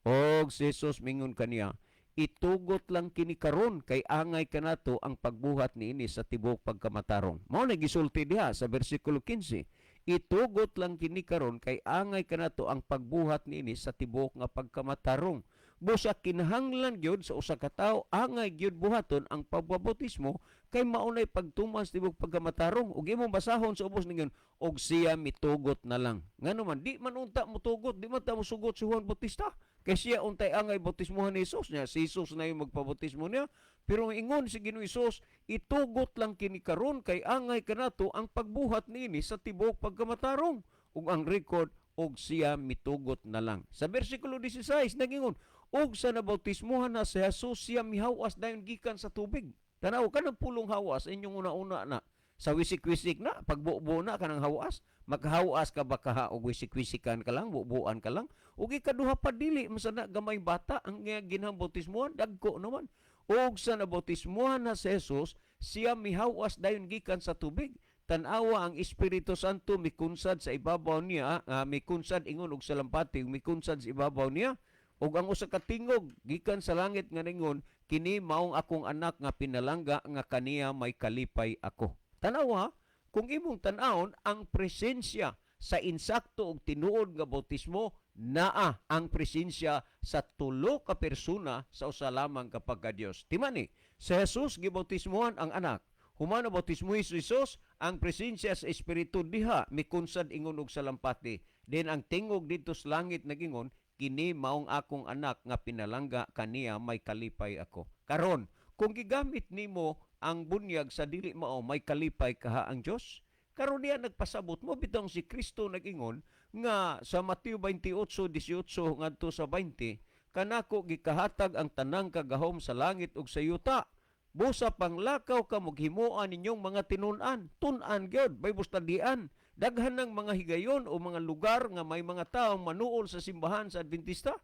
Og si Jesus mingon kaniya, "Itugot lang kini karon kay angay kanato ang pagbuhat niini sa tibuok pagkamatarong." Mao na gisulti diha sa bersikulo 15. Itugot lang kini karon kay angay kanato ang pagbuhat niini sa tibuok nga pagkamatarong. Busa kinahanglan gyud sa usa ka tawo, angay gyud buhaton ang pagbabautismo kay maunay pagtuman sa tibuok pagkamatarong. Ug imong basahon sa ubos ningon, og siya mitugot na lang. Ngano man di man unta motugot, di man ta mosugot si Juan Bautista. Kay siya untay angay bautismohan ni Jesus niya, si Jesus na yung magpabautismo niya. Pero ingon si Ginoo Hesus, itugot lang kini karon kay angay kanato ang pagbuhat niini sa tibuok pagkamatarong. Ug ang record, og siya mitugot na lang. Sa bersikulo 16 nagingon, og sa nabautismohan na si Jesus, siya mihawas dayon gikan sa tubig. Tanaw kanang pulong hawas inyong una-una na sa wisik-wisik na, pagbubo na kanang hawas, makahawas ka ba kaha og wisik-wisikan ka lang, bubuan ka lang? Ug ikaduha pa, dili man na gamay bata ang ginhang bautismohan, dagko naman. Og sa nabautismohan na si Jesus, siya mihawas dayon gikan sa tubig. Tan-awa ang Espiritu Santo mikunsad sa ibabaw niya, mikunsad ingon og salampati, mikunsad sa ibabaw niya. Ug ang usa ka tingog gikan sa langit nga ningon, "Kini maong akong anak nga pinalangga nga kaniya may kalipay ako." Tanawa, kung imong tan-awon ang presensya sa insakto og tinuod nga bautismo, naa ang presensya sa tulo ka persona sa usa lamang ka pagka-Dios. Timani, sa Jesus gibautismohan ang anak. Human na bautismo si Jesus, ang presensya sa Espiritu diha mikunsad ingon og salampati. Then ang tingog didto sa langit nagingon, "Kini maong akong anak nga pinalangga, kaniya may kalipay ako." Karon, kung gigamit nimo ang bunyag sa dili mao, may kalipay kaha ang Dios? Karon niya nagpasabot mo bitong si Kristo nagingon nga sa Mateo 28:18 ngadto sa 20, "Kanako gikahatag ang tanang kagahom sa langit ug sa yuta. Busa panglakaw ka mughimoa ninyong mga tinun-an." Tun-an gyud, bay bustadian. Daghan ng mga higayon o mga lugar nga may mga taong manuol sa simbahan sa Adventista.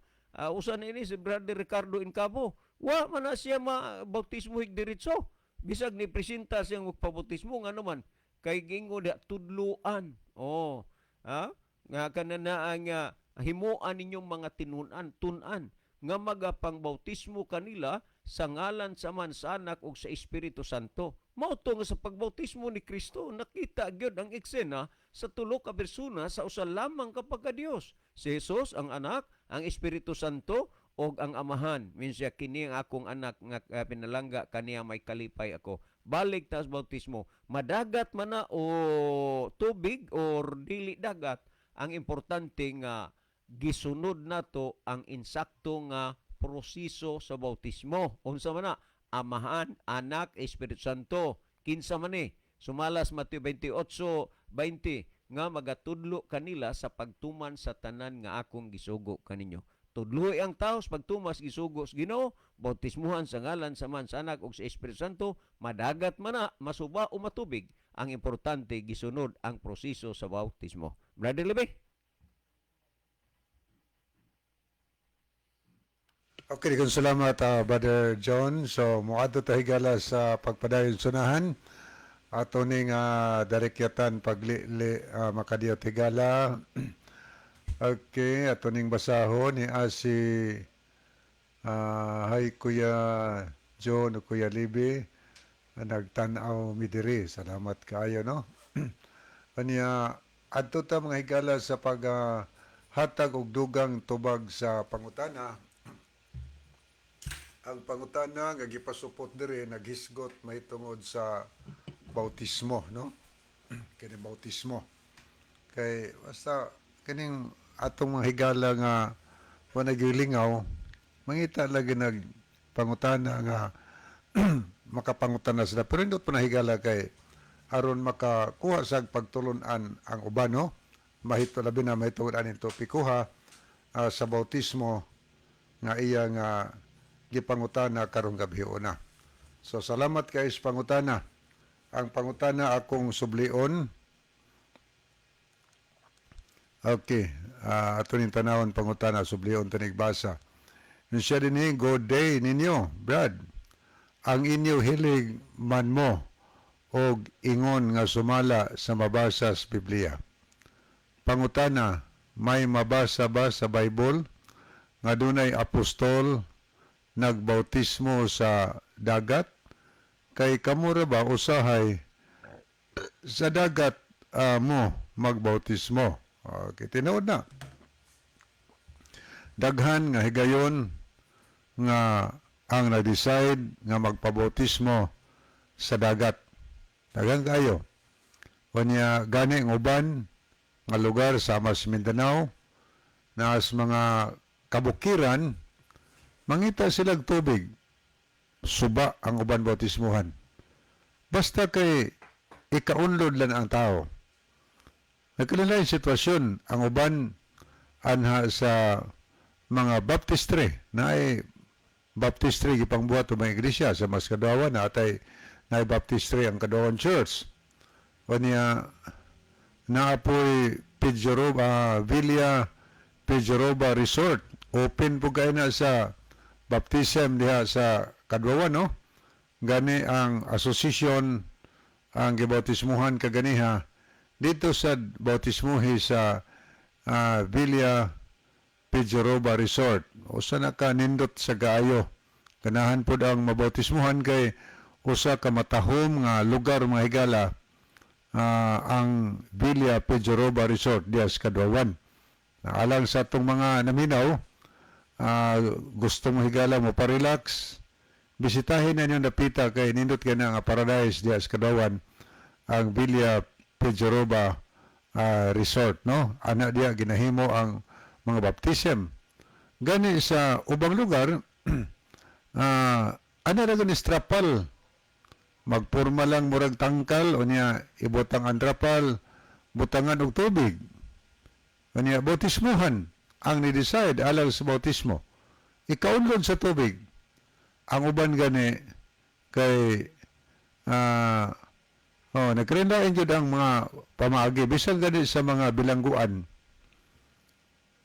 Usa na ini si Brother Ricardo Incabo. Wa man na siya ma bautismo hig diretso. Bisag ni presenta siyang magpabautismo, nga naman kay gingo da tudluan. Oh, ha? Nga kanana nga himuan ninyong mga tinun-an, tun-an nga magapangbautismo kanila sa ngalan sa Amahan, sa Anak ug sa Espiritu Santo. Mao to nga sa pagbautismo ni Kristo nakita gyud ang eksena sa tulo ka persona sa usa lamang ka pagka-Dios. Si Jesus ang Anak, ang Espiritu Santo ug ang Amahan. Minsa, "Kini ang akong anak nga pinalangga, kaniya may kalipay ako." Balik ta sa bautismo. Madagat man na o tubig or dili dagat, ang importante nga gisunod nato ang insakto nga proseso sa bautismo. Unsa man na? Amahan, Anak, Espiritu Santo. Kinsa man ni? Sumalas Mateo 28:20 nga magatudlo kanila sa pagtuman sa tanan nga akong gisugo kaninyo. Tudloi ang tao sa pagtuman sa gisugo sa Ginoo, bautismuhan sa ngalan sa Amahan, sa Anak ug sa Espiritu Santo, madagat man na, masuba o matubig, ang importante gisunod ang proseso sa bautismo. Brother Lebe? Okay, kung salamat, Brother John. So, muadto ta higala sa pagpadayon sunahan. Ato ning darikyatan paglili makadiyot higala. Okay, ato ning basahon ni asi hi Kuya John o Kuya Libi. Nga nagtan-aw mi diri. Salamat kaayo, no? Kanya adto ta, mga higala, sa pag hatag og dugang tubag sa pangutana. Ang pangutana nga gipasupot diri naghisgot mahitungod sa bautismo, no? Kini bautismo. Kay basta kining atong mga higala nga wa nagilingaw, mangita lagi nag pangutana nga makapangutana sila. Pero hindi pa nahigala kay aron makakuha sa pagtulunan ang uban, no? Mahito labi na mahitungod aning topikoha sa bautismo nga iya nga gipangutana karong gabi una. So salamat kay sa pangutana. Ang pangutana akong sublion. Okay, ato ning tanawon pangutana, sublion tanig basa. Nun siya din eh, "Good day ninyo, Brad. Ang inyo hilig man mo og ingon nga sumala sa mabasa sa Biblia. Pangutana, may mabasa ba sa Bible nga dunay apostol nagbautismo sa dagat? Kay kamo ra ba usahay sa dagat mo magbautismo?" Okay, tinuod na. Daghan nga higayon nga ang nag-decide nga magpabautismo sa dagat. Daghan kayo. Unya gani ang uban nga lugar sa mas Mindanao na sa mga kabukiran, mangita silag tubig, suba ang uban bautismuhan. Basta kay ikaunlod lang ang tao. Nagkanilaing sitwasyon ang uban anha sa mga baptistry na ay baptistry gipangbuhat ng mga iglesia sa mas Kaduawan na atay na baptistry ang Kaduawan Church. Unya naapoy Pidjoroba, Villa Pidjoroba Resort. Open po kayo na sa baptism diha sa Kaduawan, no? Gani ang association ang gibautismuhan kaganiha dito sa bautismuhi sa Villa Pidjoroba Resort. Usa na ka nindot sa kaayo. Ganahan pod ang mabautismuhan kay usa ka matahom nga lugar, mga higala, ang Villa Pidjoroba Resort diya sa Kaduawan. Alang sa atong mga naminaw, gusto mo, higala, mo pa-relax, bisitahin na inyong dapita kay nindot kay na nga paradise diya sa Kaduawan ang Villa Pidjoroba Resort, no? Ana diya ginahimo ang mga baptism. Gani sa ubang lugar, ana ra gani trapal, magporma lang murag tangkal, unya ibutang ang trapal, butangan og tubig, unya bautismuhan ang ni-decide alang sa bautismo, ikaunlod sa tubig. Ang uban gani kay oh, nagkarindain jud ang mga pamaagi bisan gani sa mga bilangguan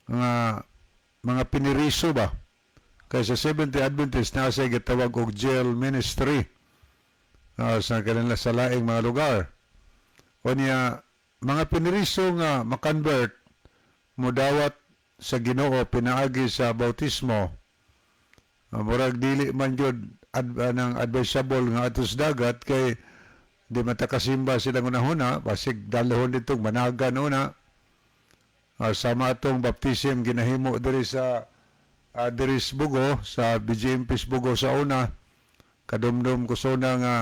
nga mga piniriso ba, kay sa Seventh Adventist naa sa gitawag og jail ministry sa kanila sa laing mga lugar. Unya mga piniriso nga makonvert, mudawat sa Ginoo pinaagi sa bautismo, murag dili man jud nang advisable nga atos dagat kay di matakasimba sila unahuna, basig dalhon ditong managan una. Sama atong baptism ginahimo diri sa diri sa Bugo, sa BGMP Bugo sa una. Kadumdum ko sa una nga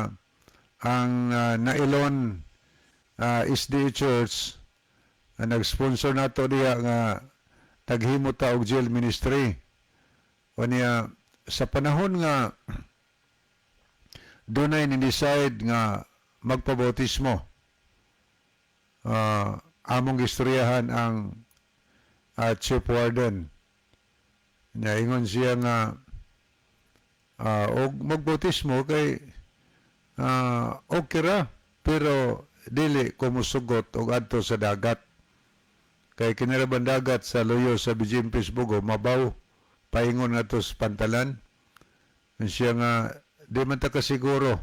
ang Nailon SDA Church ang nag-sponsor nato diya nga naghimo ta og jail ministry. Unya sa panahon nga dunay ni decide nga magpabautismo, among istoryahan ang chief warden. Nya ingon siya nga og magbautismo kay okay ra, pero dili ko musugot og adto sa dagat kay kinaraban dagat sa luyo sa BGMP Bugo mabaw paingon ngadto sa pantalan. Siya nga di man ta kasiguro,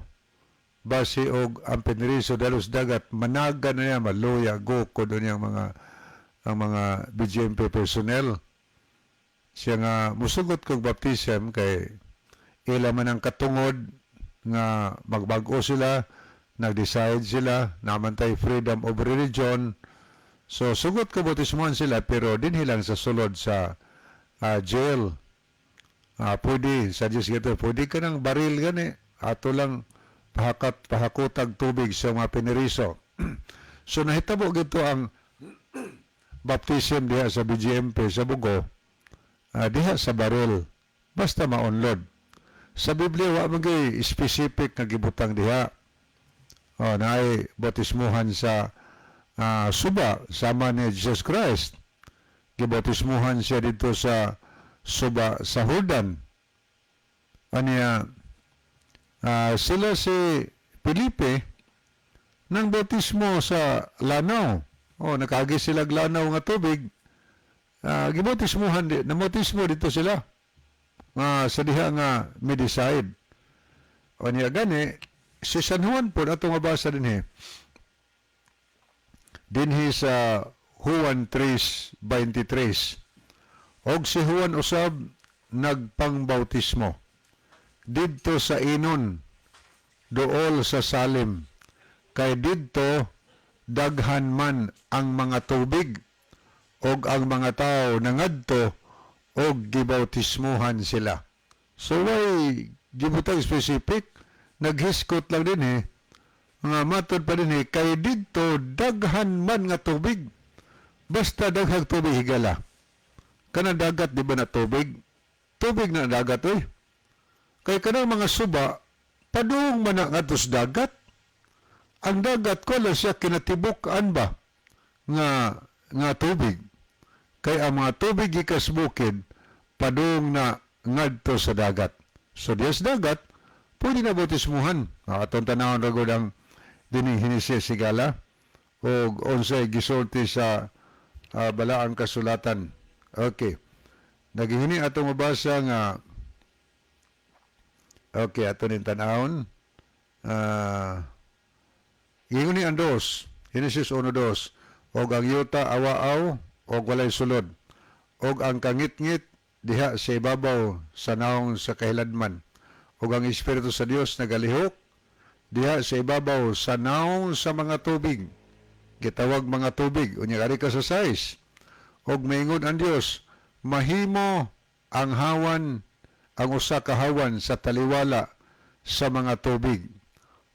basi og ang piniriso dalos dagat, managa na niya, maluya gukod niyang mga ang mga BGMP personnel. Siya nga musugot kog baptism kay ila man ang katungod. nga magbag-o sila, nag-decide sila, namantay freedom of religion. So sugot ko bautismohan sila, pero dinhi lang sa sulod sa jail. Pwede sa Diyos gito, pwede ka ng baril gani ato lang pahakat pahakutag tubig sa mga piniriso. So nahitabo gito ang baptism diha sa BGMP sa Bugo, diha sa baril, basta maunlod. Sa Biblia wa man gyud specific nga gibutang diha. Oh, naay bautismuhan sa suba sama ni Jesus Christ. Gibautismuhan siya dito sa suba sa Jordan. Aniya sila si Felipe nang bautismo sa lanaw. Oh, nakagi sila lanaw nga tubig. Gibautismuhan di, nabautismo dito sila. Nga sa diha nga mi-decide. O niya gani si San Juan po ato mabasa dinhi. Dinhi sa Juan 3:23. Og si Juan usab nagpangbautismo didto sa Enon duol sa Salim, kay didto daghan man ang mga tubig, og ang mga tao nangadto og gibautismuhan sila. So way gibutang specific, naghiskot lang din eh nga matod pa din eh, kay didto daghan man nga tubig. Basta daghang tubig, higala. Kanang dagat, di ba na tubig? Tubig na ang dagat oy. Kay kanang mga suba padung man na ngadto sa dagat. Ang dagat ko lang siya kinatibuk-an ba nga nga tubig. Kay ang mga tubig gikas bukid padung na ngadto sa dagat. So diya sa dagat pwede na bautismuhan. Atong tanawon ra gud ang dining Henesis, higala, og unsay gisulti sa balaang kasulatan. Okay. Nagihini atong mabasa nga. Okay, ato ning tan-awon. Ingon ni ang dos, Genesis 1:2, og ang yuta awaaw og walay sulod, og ang kangitngit diha sa ibabaw sa naong sa kahiladman, og ang Espiritu sa Dios nagalihok diha sa ibabaw sa naong sa mga tubig. Gitawag mga tubig, unya ari ka sa 6. Og maingon ang Dios, mahimo ang hawan, ang usa ka hawan sa taliwala sa mga tubig,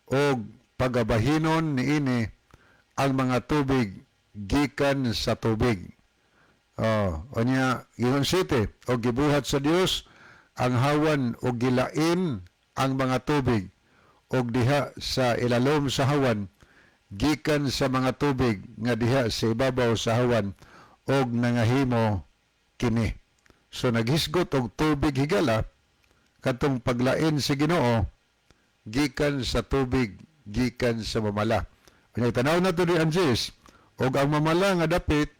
og pagabahinon niini ang mga tubig gikan sa tubig. Oh, unya ingon 7, og gibuhat sa Dios ang hawan og gilain ang mga tubig og diha sa ilalom sa hawan gikan sa mga tubig nga diha sa ibabaw sa hawan, og nangahimo kini. So naghisgot og tubig, higala, katong paglain si Ginoo gikan sa tubig gikan sa mamala. Unya tanaw nato di ang 10, og ang mamala nga dapit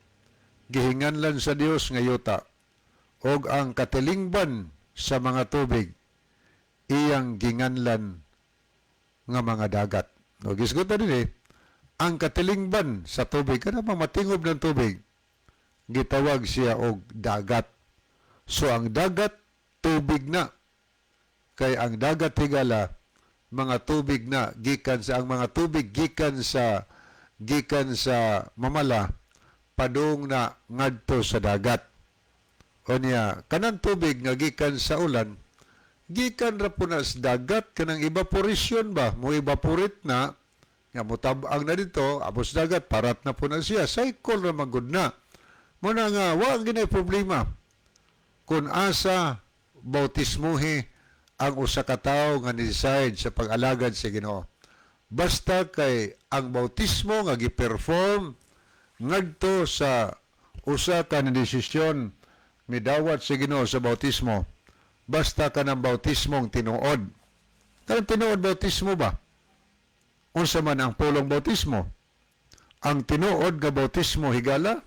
gihinganlan sa Dios nga yuta, og ang katilingban sa mga tubig iyang ginganlan nga mga dagat. No, gisgot na din eh. Ang katilingban sa tubig, kana bang matingob ng tubig, gitawag siya og dagat. So ang dagat, tubig na. Kay ang dagat, higala, mga tubig na gikan sa ang mga tubig gikan sa mamala padung na ngadto sa dagat. Unya kanang tubig nga gikan sa ulan, gikan ra po na sa dagat, kanang evaporation ba, mo evaporate na nga motab-ang na dito abot sa dagat, parat na po na siya, cycle ra man gud na. Mo na nga wa ginay problema kung asa bautismuhi ang usa ka tawo nga ni-decide sa pag-alagad sa Ginoo. Basta kay ang bautismo nga gi-perform ngadto sa usa ka ni desisyon midawat sa Ginoo sa bautismo, basta kanang bautismong tinuod. Kanang tinuod bautismo ba? Unsa man ang pulong bautismo? Ang tinuod nga bautismo, higala,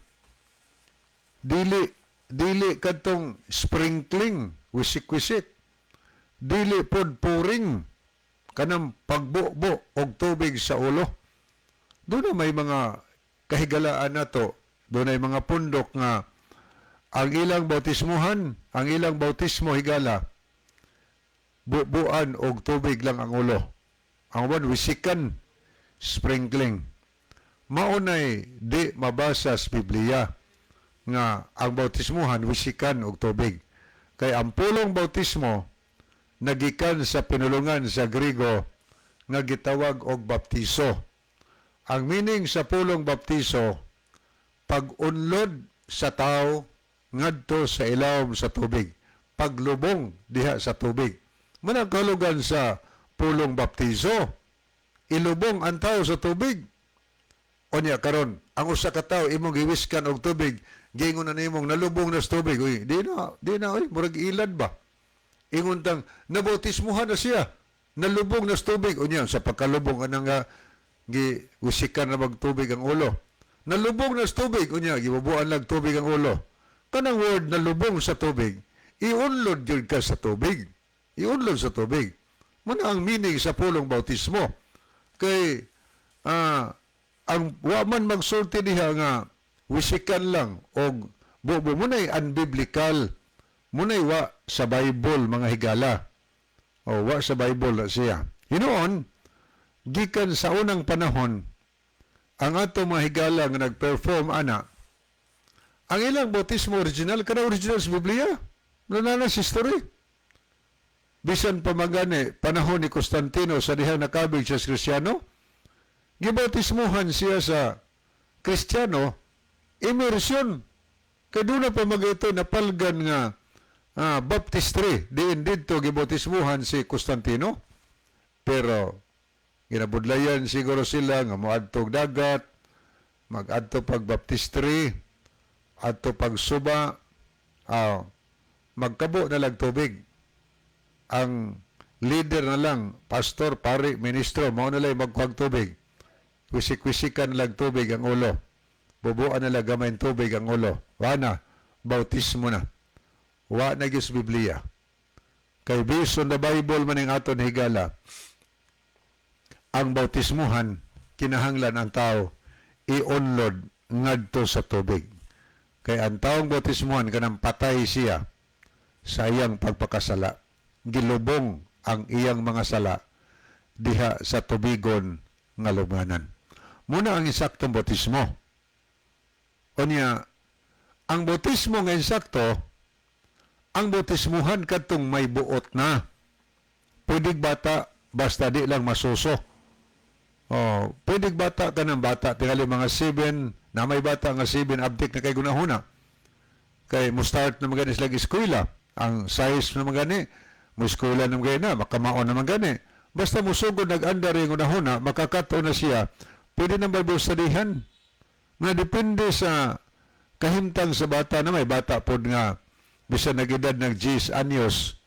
dili dili kadtong sprinkling, wisik-wisik, dili pod pouring, kanang pagbubo og tubig sa ulo. Doon na may mga kahigalaan nato, doon ay mga pundok nga ang ilang bautismuhan, ang ilang bautismo, higala, Bubuan og tubig lang ang ulo. Ang uban wisikan, sprinkling. Maunay di mabasa sa Biblia nga ang bautismuhan wisikan og tubig. Kay ang pulong bautismo nagikan sa pinulungan sa Grigo nga gitawag og baptiso. Ang meaning sa pulong baptiso, pag-unlod sa tao ngadto sa ilawom sa tubig, paglubong diha sa tubig. Mao kahulugan sa pulong baptiso. Ilubong ang tao sa tubig. Unya karon, ang usa ka tawo imong giwiskan og tubig, giingon na nimong nalubong na sa tubig. Uy, di na, di na, uy, murag ilad ba? Ingon tang nabautismuhan na siya. Nalubong na sa tubig. Unya sa pagkalubong anang nga giwisikan na tubig ang ulo. Nalubong na sa tubig. Unya gibubuan lang tubig ang ulo. Kanang word nalubong sa tubig, iunlod gyud ka sa tubig. Iunlod sa tubig. Muna ang meaning sa pulong bautismo. Kay ang wa man magsulti diha nga wisikan lang og bubo, munay unbiblical, munay wa sa Bible, mga higala. O wa sa Bible na siya. Hinuon gikan sa unang panahon, ang ato mga higala nga nag-perform ana, ang ilang bautismo original kana original sa Biblia na sa history. Bisan pa magani panahon ni Constantino, sa dihang nakabig siya sa Kristiyano, gibautismuhan siya sa Kristiyano, immersion. Kay doon na pa ito napalgan nga baptistry diin didto gibautismuhan si Constantino. Pero ginabudlayan siguro sila nga moadtog dagat, magadto pag baptistry, adto pag suba, magkabo na lang tubig. Ang leader na lang, pastor, pari, ministro, mao na lang magkuhag tubig. Wisik-wisikan lang tubig ang ulo. Bubuan na lang gamay tubig ang ulo. Wa na, bautismo na. Wa na gyud sa Biblia. Kay based on the Bible man ang aton higala, ang bautismuhan, kinahanglan ang tao i-unlod ngadto sa tubig. Kay ang taong bautismuhan, kanang patay siya sa iyang pagpakasala. Gilubong ang iyang mga sala diha sa tubigon nga lubnganan. Muna ang insaktong bautismo. Unya, ang bautismo nga insakto, ang bautismuhan kadtong may buot na. Pwede bata, basta di lang masuso. Oh, pwede bata ka ng bata, tingali mga 7, na may bata nga 7, abtik na kay gunahuna. Kay mo start na magani sila eskwela. Ang size na magani, mo eskwela na magani na, makamaon na magani. Basta musugod nag-andar yung gunahuna, makakato na siya, pwede na Bible studyhan. Nga depende sa kahimtang sa bata na may bata pod nga bisan nag-edad ng 10 anyos,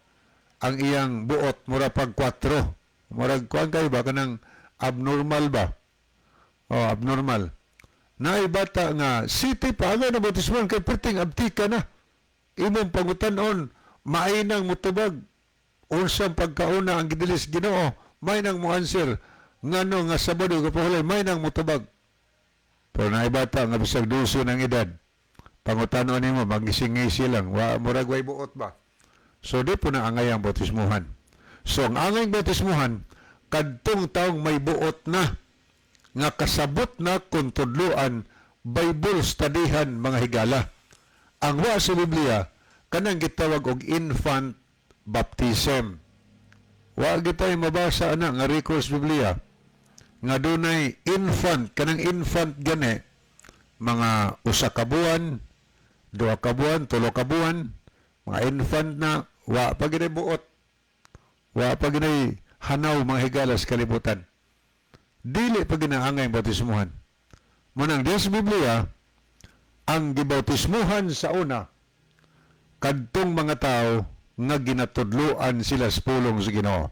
ang iyang buot mura pag 4. Murag kuan kayo ba kanang abnormal ba? Oh, abnormal. Naay bata nga city pa angay na bautismohan kay perting abtika na. Imong pangutan-on, maay nang mutubag. Unsang pagkauna ang gidilis Ginoo, may nang mo answer ngano nga Sabado kapahulay, may nang mutubag. Pero naay bata nga bisag 12 ng edad, pangutan-on nimo magising-ngisi lang, wa murag way buot ba. So di po na angay ang bautismuhan. So ang angay bautismuhan kadtong taong may buot na nga kasabot na kung tudloan, Bible studyhan, mga higala. Ang wa sa Biblia kanang gitawag og infant baptism. Wa gitay mabasa ana nga records Biblia nga dunay infant, kanang infant gani mga 1 ka buwan, 2 ka buwan, 3 ka buwan, mga infant na wa pa ginay buot. Wa pa ginay hanaw, mga higala, sa kalibutan. Dili pa ginaangay ang bautismuhan. Munang diya sa Biblia, ang gibautismuhan sa una, kadtong mga tao nga ginatudloan sila sa pulong sa Ginoo.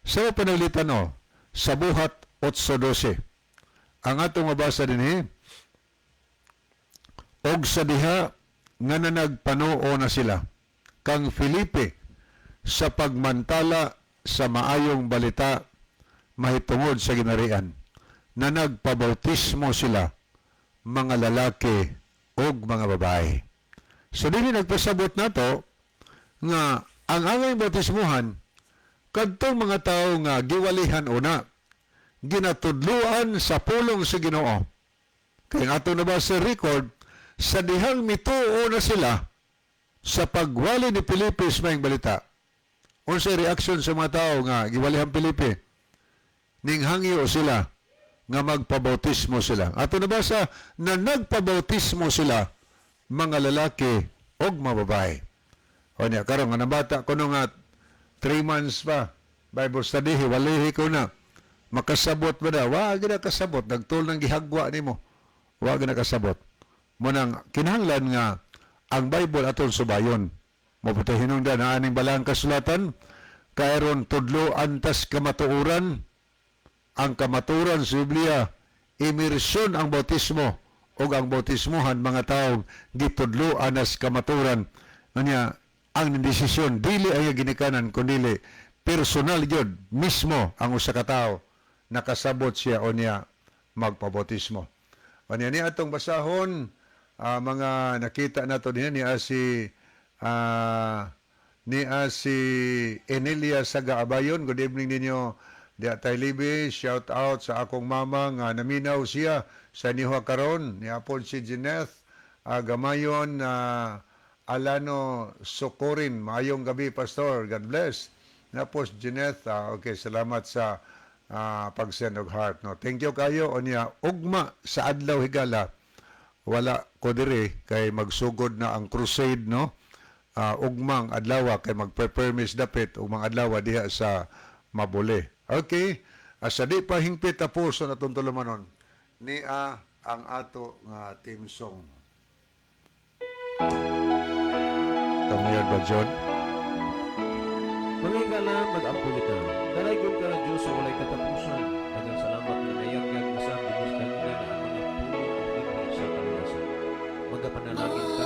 Sa pananglitan no, sa Buhat 8:12. Ang atong mabasa dinhi, "Og sa diha nga nanagpanuo na sila kang Felipe sa pagmantala sa maayong balita mahitungod sa ginarian, na nagpabautismo sila, mga lalaki ug mga babae." So dili nagpasabot nato nga ang angay bautismuhan Kadtong mga tao nga giwalihan una, ginatudluan sa pulong sa Ginoo. Kaya nga ato na ba sa record, sa dihang mituo na sila sa pagwali ni Pilipe sa maayong balita. Unsay reaksyon sa mga tao nga giwalihan Pilipe? Ning hangyo sila nga magpabautismo sila. Ato nabasa na nagpabautismo sila mga lalaki og mga babae. O niya, karon nga nabata ko no nga 3 months pa, Bible study, hiwalihi ko na. Makasabot ba na? Wa gina kasabot. Nagtul ng gihagwa nimo. Wa gina kasabot. Munang kinahanglan nga ang Bible aton subayon. Mabuti hinungdan na aning balang kasulatan, kairon tudlo antas kamatuoran, ang kamaturan sa Biblia, imersyon ang bautismo ug ang bautismohan mga taong gitudlo anas kamaturan. Anya ang desisyon dili ay ginikanan kundili personal gyud mismo ang usa ka tawo nakasabot siya o niya magpabautismo. Anya ni atong basahon mga nakita nato niya niya si ni si Enelia Saga Abayon. Good evening ninyo. Diya Taylibi, shout out sa akong mama nga naminaw siya sa nihuha karon. Niapon si Jeanette Gamayon Alano Sokorin. Maayong gabi, Pastor. God bless. Napos Jeanette, okay, salamat sa pag-send og heart. No? Thank you kayo. Onya, ugma sa adlaw higala wala ko diri kay magsugod na ang crusade, no, ugmang adlaw kay magpe-permis dapit ugmang adlaw diha sa Mabole. Okay, asa di pa hingpit tapos sa natong tulumanon niya ang ato nga theme song. Kamuyod ba, John? Mga higala, mag-ampo kita. Dalaygon ka na Diyos sa walay katapusan. Daghang salamat na nayagyag na sa binustangan ang mga pulong ug sa kaligasan. Magapanalangin.